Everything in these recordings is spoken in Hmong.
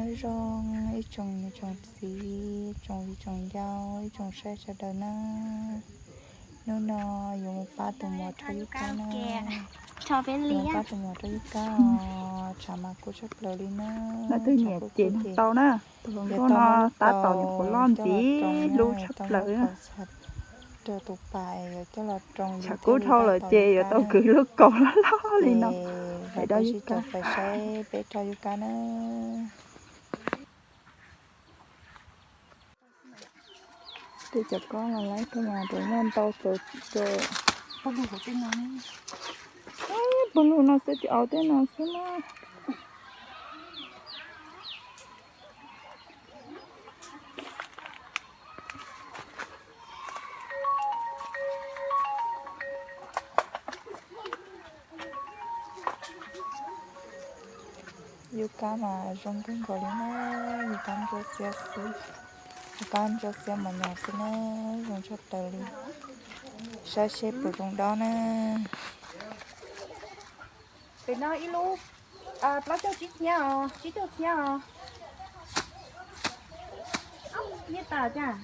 Zoo ib tsoom niam tsoom txiv, tsoom viv tsoom ncaus, ib tsoom saib sawv daws na. Hnub no yuav mus pab tus muam rho yub kab na. Yuav pab tus muam rho yub kab os, tshav mas kub tshaj plaws li na. Leej twg nyiam ces nug tau na. Tus hluas nkauj no tab tom nyuam qhuav loj ntxiv, hlub tshaj plaws na. Tshav kub dhau lawm ces yuav tau kwv lub kaus loj loj li no. Peb rho yub kab, peb saib peb rho yub kab na. Tej cov kob los laib tuaj mas puas muaj ntau txawv txawv. Pog lug no xwb, ces au tej no xwb na. Yub kab mas zoo kawg nkaus li na, yub kab ntsuab xiab xwb, yub kab ntsuab xiab mos nyoos xwb na, zoo tshaj plaws li. Saib seb puas zoo dob na. Pem no ib lub plaub caug tsib txhiab os, tsib caug txhiab os. Nyiaj tas cas?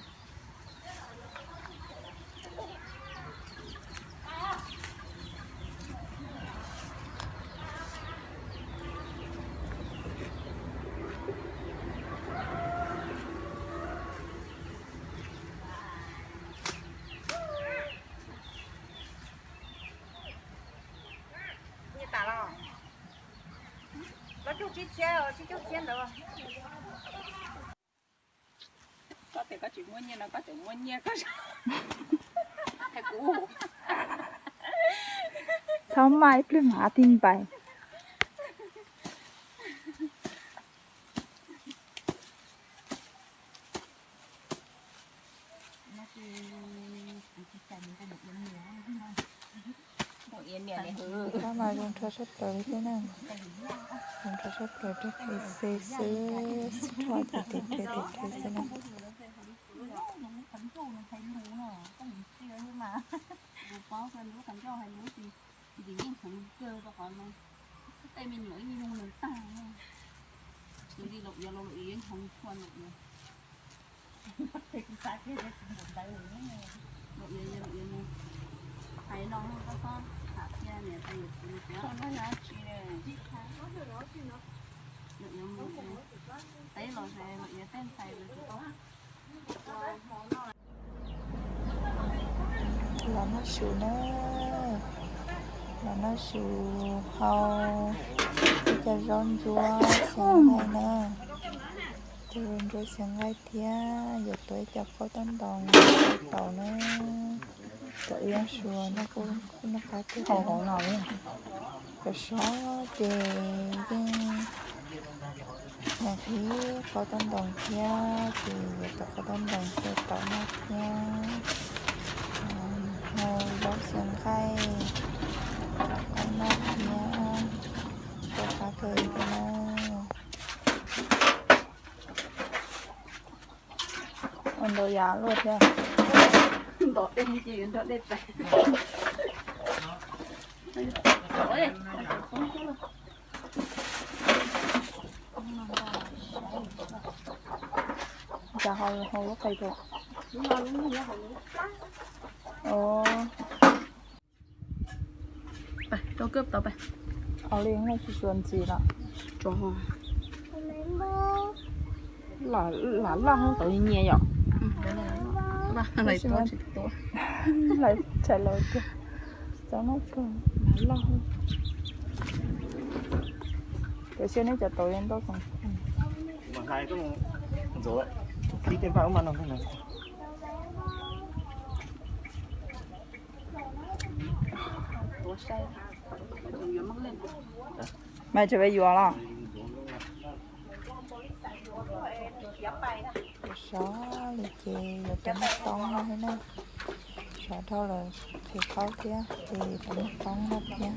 Nyiaj tas los? Plaub caug tsib txhiab, tsib caug txhiab ntawd. Koj tias koj tsis muaj nyiaj no, koj tseem muaj nyiaj koj. Txhob maj ib pliag mas tig npais. Kab mas zoo nrho sab plaws li thiab na, zoo nrho sab plaws rau pem xwb, rho ces tes rhe tes rhe xwb na. Ntxim yeej heev kawg rau qhov no, tej me nyuam ib nyuag nws tag, tus li Laum Iav los Laum Iav yeej heev tshua Laum Iav. Laum Iav, Laum Iav mus hais no koj txhob tham thiab niam tais yawm txiv tias Laum Iav mus teb los Laum Iav tej ntxhais los tsis tau. Los noj su na, los noj su hau ib co zaub ntsuab xyaw nqaij na. Tus ntsuab xyaw nqaij thiab yuav tuav ib co qaub taub ntoos taus na. Cov ib zaub su noj qab kawg, hau hauv no cov sov ces yeej nqhis qaub taub ntoos thiab ces yuav tuav qaub taub ntoos xyaw taus noj thiab. Hau zaub xyaw nqaij noj thiab, noj qab kawg li thiab na. Ua ntau yam luaj thiab. Ntov dej ces yuav nrog dej pais. Cas ho hau lub qe rau. Rau kawb tau pais. Au li no tsis tshua ntxim lawm. Lam loj tau li nyias yom. Lawv tshais lawv tiag, txav noj kawg, lam loj. Cov siab neb cov tau li ntau xoo. Mas tseem yuav los? Sov li ces yuav tau muaj toob no thiab na. Sov dhau lawm qhia qaub thiab ces yuav tau muaj toob no thiab.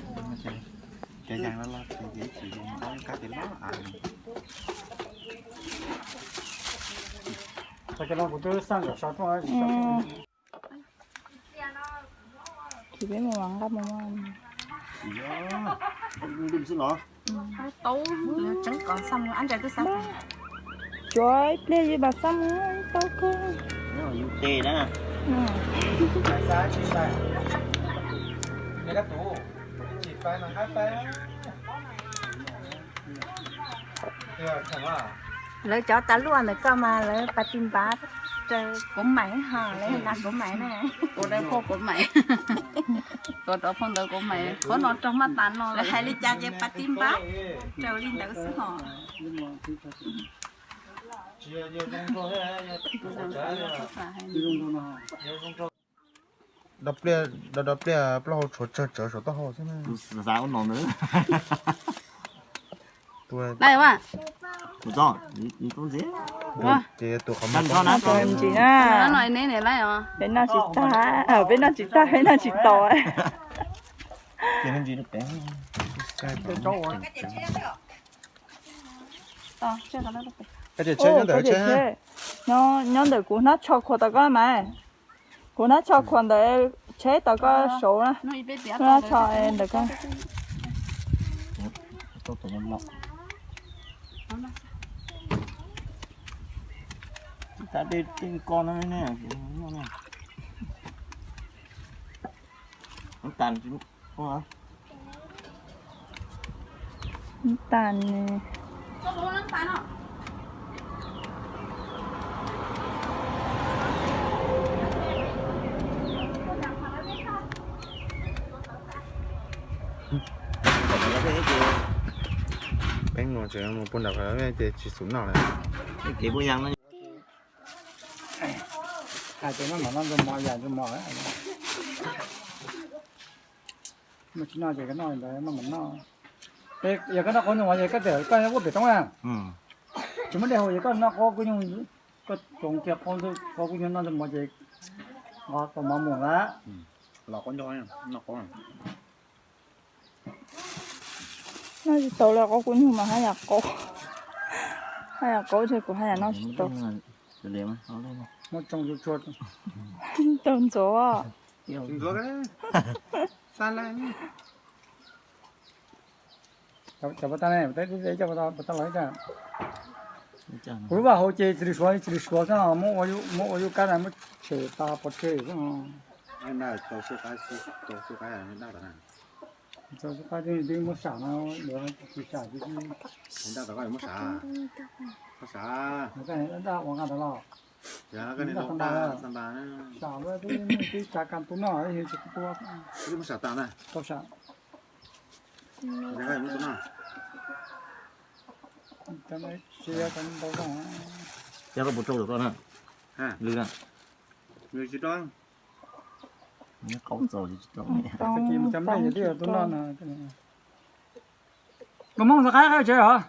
Ces peb mus nqa mus. Tau, tseeb kom xa mus ab ntsa twb xa tag. Yuav ib pliag yus mam xab mus tau kawg. Lawv cov tas luaj ntawm koj mas lawv pas tis npav raws kuv mais ho lawv hais kuv mais na. Kuv dawb paug kuv mais, kuv dawb paug ntawd kuv mais, qhov no raug maj tas no lawv hais li cas ces pas tis npav raws li ntawd xwb hos. Dab pliaj, dab pliaj plaub hau tshuav tsawg tsawv saum taub hau xwb na. Xav ua no ntawd. Tus, tus txob, tus ntxiv. Ces tus qhov muag txob na. Tus ntsis na. Peb noj tsis tag, peb noj tsis tag, peb noj tsis tau. Nyob ntawm kuv hnab tsho khuam tom koj mas. Kuv hnab tsho khuam ntawm tsheb tom koj saud na. Hnab tsho ntawm koj. Tas ne. Peb mus tseem mus puag nram ces tsis xum noj lawm. Hais tias maj mam noj ntxuag mov yam ntxuag mov. Mas tsis noj ces koj noj ntawd maj mam noj. Yog koj noj qaub ntuj mov ces koj txawm koj ua pem roob na. Tsis muaj dej haus ces koj noj qaub kub nyuj, koj txoov kiag qaub ntuj qaub kub nyuj noj ntxuag mov ces nqos tau mov mus lawm. Los qaub ntuj noj qaub. Noj tsis tau li, qaub kub nyuj mas haj yam qaub, haj yam qaub ces kuv haj yam noj tsis tau. Muab tsoo tsuag tsuag. Tau ntxuav. Ntxuav, xa la. Cov pas tas ne, cov pas tas los ib co. Kuv lub vaj hauv ces tsis lwm suav, tsis lwm suav xwb, muab ua yub kab na muab tshem tas pov tseg xwb. Tau xub qab, tau xub qab twb muab sam no, yuav tsis sam tsis tsis. Daj tom koj yuav muab sam. Koj sam. Daj ua nqa tas los. Sam lawm twb muaj twb tsav kas tu noj, yog tsis tu. Twb muab sam tas na. Tau sam. Cov koj puas rau lawm koj na? Lwm na. Lwm tsis rau. Nyob qaub txaus tsis rau. Tag kis mus cov nplej twb yog tu noj no. Koj Hmoob xav qab qab tsev hos?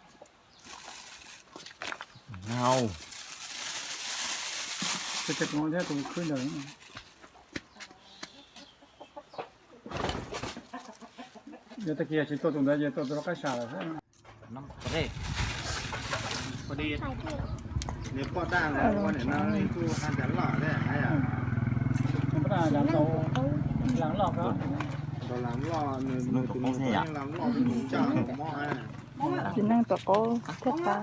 Hau. Tus khwb ntawd. Yog tag kis tsis tua tus ntawd ces tua tus rov qab sam lawm xwb. Nws poj daj ntawd ua nim no kuj ha cas loj thiab. Ntau las loj, nws tus nus yeej las loj, nws caj mob. Txiv neej tom qaub thiab tas.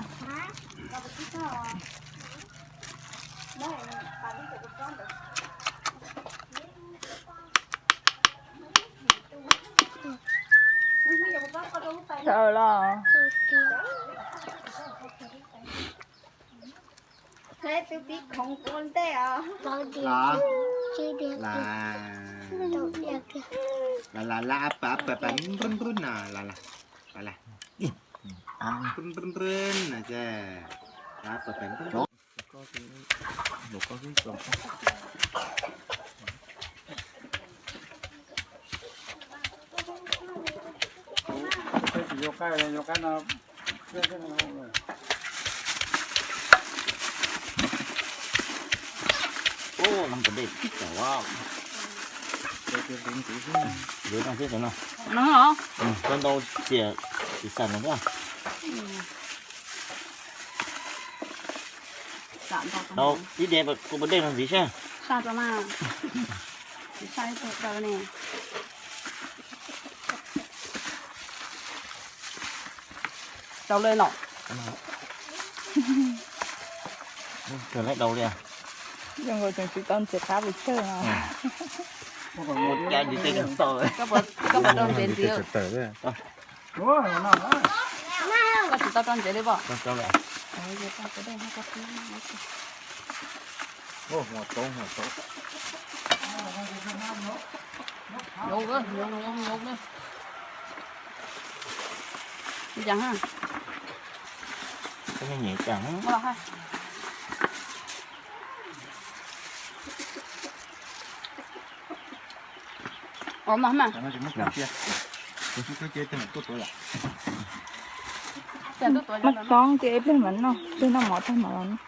Sawv los. Tus pib khoov ua ntej os. Las, las, las, pas, pas, pas, nrub, nrub na, las, las, las, nrub, nrub, nrub na, ces, pas, pas, nrub. Ub, no pov dej tib tawm. Yuav no xwb no. Koj ntau tias tsis xam no thiab. Tau ib diav kuv pov dej no ntxiv seb. Rau le no. Tseem laib daus li. Zoo nkaus tseem tsis tau ntxiv qab pes tsawg no. Ua cas ntxiv tej tseem tau. Koj puas rau ntxiv ntxiv? Koj tsis tau rau ntxiv li pom. Maj toob ces ib pliag mam noj, ib pliag noj mov tag mam los noj.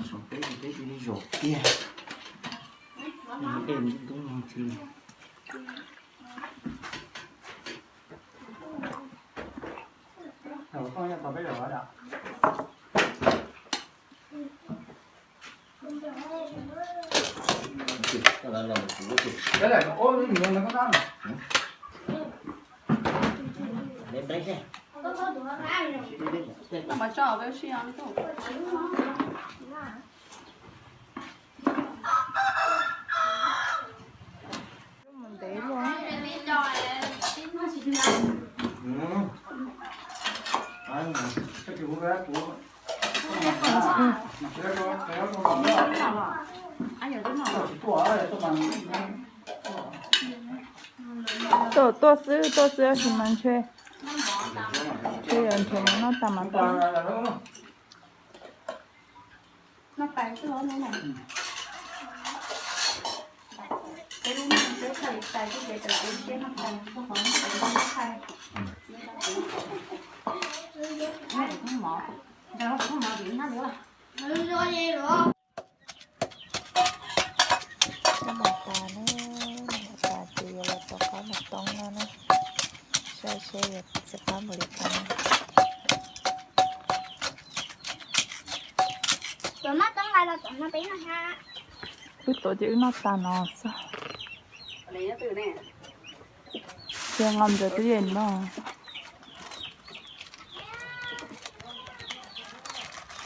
Saum peb, peb li zaum tiag. Dej ntub ntub no xwb. Mus ntev luaj. Tuaj, tuaj xwb, tuaj xwb, tsis mas ntshe, ntshe yuav nrhiav mus noj tas mas tau. Coj mus tas na, mus tas ces yuav los rau qab mus toob no na. Saib seb yuav txiv qab npaum li cas. Wb tuav ces wb noj tas no xwb. Ces nqa ntawm twb yeej no.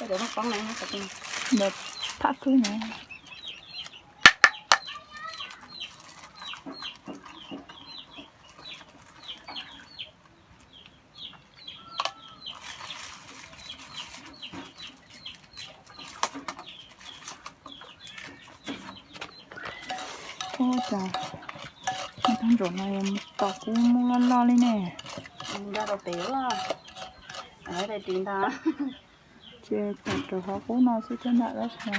Ntawm thaj kub no. Ua cas tag nrho no yuav tos kub muaj loj loj li ne. Nqa rau pem, tiv ntag. Ces tawm rau qhov qub no xwb thiab nram dab tsi.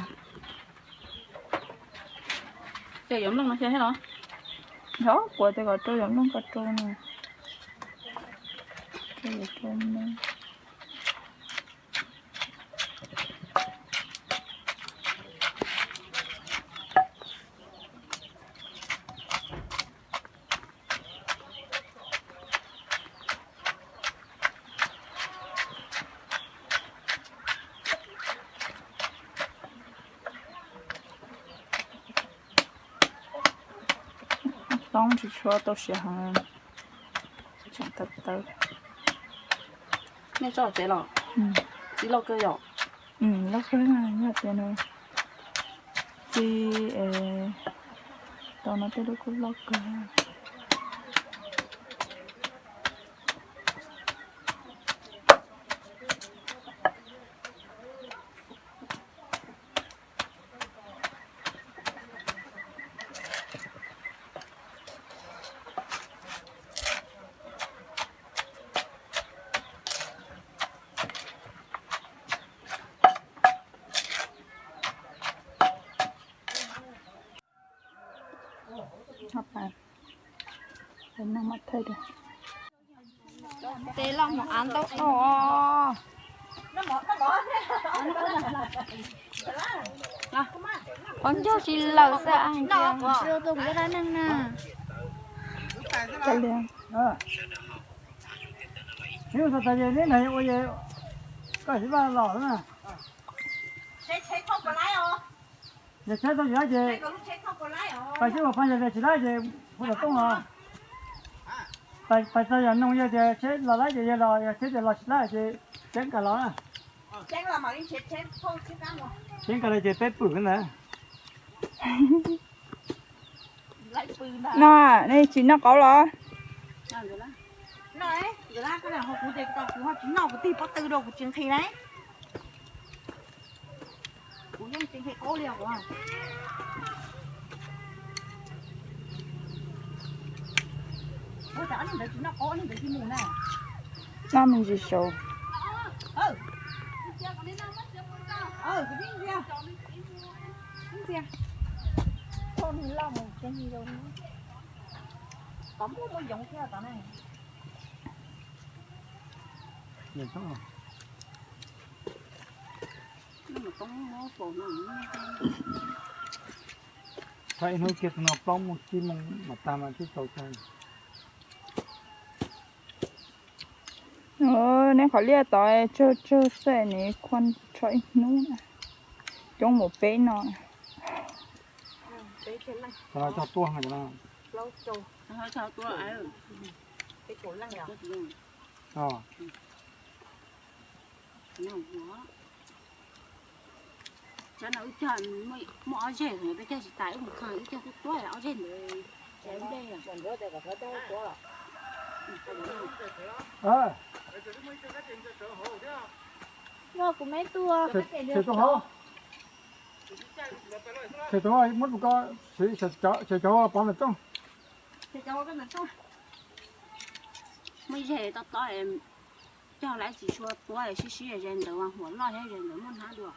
Ces yuav nplooj no xyov thiab los? Yog kuv tias kom rau yuav nplooj kom rau no. Rau yuav rau no. Toob tsis tshua tau siav heev, tseem tawv tawv. Nej tso tsev los? Txiv loj kawg yom? Loj kawg na, yog tias nws txi es tau no tej lub kuj loj kawg. Tes los mus av ntau os. Qhov ncauj tsis lawm xwb, tsis tau kuv dab neeg na. Tsis ua tas ces neb nag ua es koj tsis vaj los na. Yog tsheb tau tsis laib ces pais tsheb ua pab yog tsis laib ces hu tom tooj los. Pais txog yog noog yog tias tsheb los laib ces yog los, yog tsheb tias los tsis laib ces ceeb kawg los na. Ceeb kawg los ces peb pwm ntawd. No, nej tsis noj qaub los? Kuv tsis noj, kuv tig pob tw rau, kuv tsis nqhis na. Kuv yeej tsis nqhis qaub li os. Ua cas ob niag ntawd tsis noj qaub, ob niag ntawd cia mus na. Noj me ntsis saud. Txhob ib hnub kiag no plaub moos tsib moos mam tag mas twb tau tag. Neb qhov liaj tod tsawg tsawg xwb, neb khuaj tsho ib hnub, coob mus peb no. Cog tuaj. Tsam no wb cog muaj ob zeg, peb cog tsis tas wb mus kha wb cog tuaj tuaj ob zeg ntawd. Kuv me tuaj. Tshem rau hauv, muab rau koj, tshem cov pov ntawm rooj. Muaj zeg tob tob, cog lawm tsis tshua tuab, sib sib ze ntawd huam loj thiab ze ntawd muaj hnab dua.